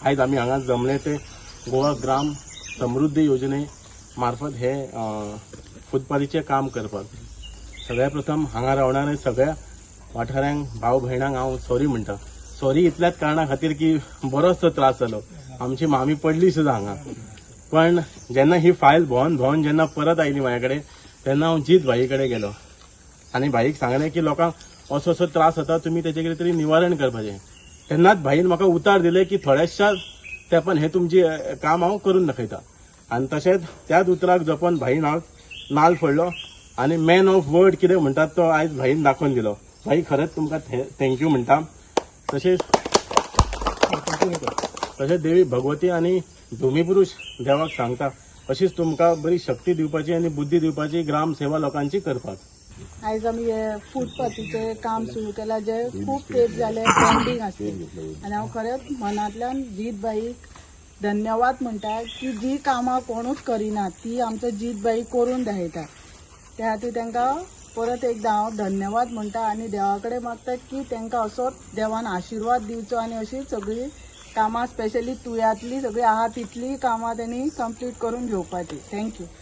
आयज आमी हांगा जमले ते गोवा ग्राम समृद्धी योजने मार्फत हे फुटपाथीचें काम करपाक. सगळ्या प्रथम हांगा रावणारे सगळ्या वाठारांक, भाव भयणांक हांव सॉरी म्हणटा. सॉरी इतल्याच कारणा खातीर की बरोचसो त्रास जालो, आमची मामी पडली सुद्दां हांगा. पण जेन्ना ही फायल भोंवन भोंवन जेन्ना परत आयली म्हाजे कडेन, तेन्ना हांव जीत भाई कडेन गेलो आनी भाईक सांगलें की लोकांक असो असो त्रास जाता, तुमी तेजे कितें तरी निवारण करपाचें. तेन्नाच भाईन म्हाका उतार दिलें की थोड्याश्या तेंपान हें तुमचें काम हांव करून दाखयता. आनी तशेंच त्याच उतराक जपून भाईन हांव नाल फोडलो आनी मॅन ऑफ वर्ड कितें म्हणटात तो आयज भाईन दाखोवन दिलो. भाई, खरेंच तुमकां thank you म्हणटा. तशेंच तशेंच देवी भगवती आनी भुमीपुरुष देवाक सांगता, अशीच तुमकां बरी शक्ती दिवपाची आनी बुद्धी दिवपाची, ग्राम सेवा लोकांची करपाक. आयज आमी हे फुटपाथीचें काम सुरू केलां, जें खूब तेंप जाले पेंडींग आसलें. आनी हांव खरेंच मनांतल्यान जीत भाईक धन्यवाद म्हणटा की जी कामां कोणूच करिना ती आमचो जीत भाई करून दाखयता. त्या खातीर तांकां परत एकदां हांव धन्यवाद म्हणटा आनी देवा कडेन मागता की तांकां असोच देवान आशिर्वाद दिवचो आनी अशी सगळीं कामां, स्पेशली तुयांतली सगळीं आहा तितलीं कामां तेणी कंप्लीट करून घेवपाची. Thank you.